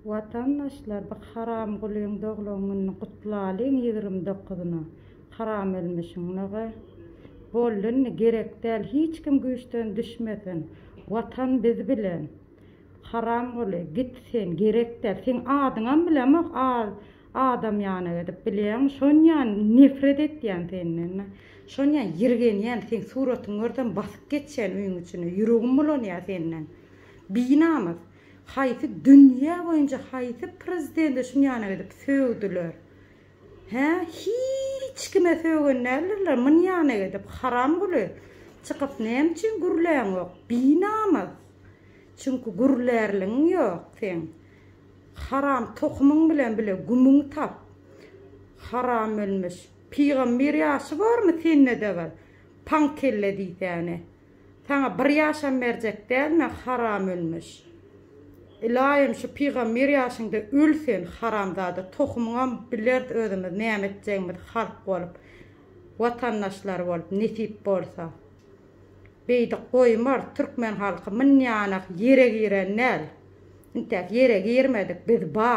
Watandaşlar bu Haramgulyň doglan gününi gutlalyň 29-na. Haram ölmüşiňlige. Boldy indi gerek däl hiç kim güýçden düşmesin. Watan biz bilen. Haramguly git sen gerek däl. Seň adyňam bilemok adam ýana gidip bilýäňmi şonýan nefret etýän senden. Şonýan ýirgenýän seň suratyňy görsem basyp geçýän öýüň içine ýüregim bulanýar senden. Binamys. Haýsy dünýä boýunça haýsy prezidende şunýana gidip sögdüler. Hä hiç kime sögen däldirler munýana gidip haramguly çykyp näme üçin gürläňok binamys. Çünki gürlärligiň ýok seň. Haram tohumyň bilen bile gümüňi tap. Haram ölmüş. Pygamber ýaşy barmy sendede bir. Paň kelle diýsäni. Saňa bir ýaşam berjek däl men haram ölmüş. Ylaýym şu pygamber ýaşyňda öl sen haramzada tohumyňam bileris özümiz näme etjegimizi halk bolup watandaşlar bolup nesip bolsa. Beýdip goýmarys türkmen halky mynýanak ýere giren däl. Intäk ýere girmedik biz ba.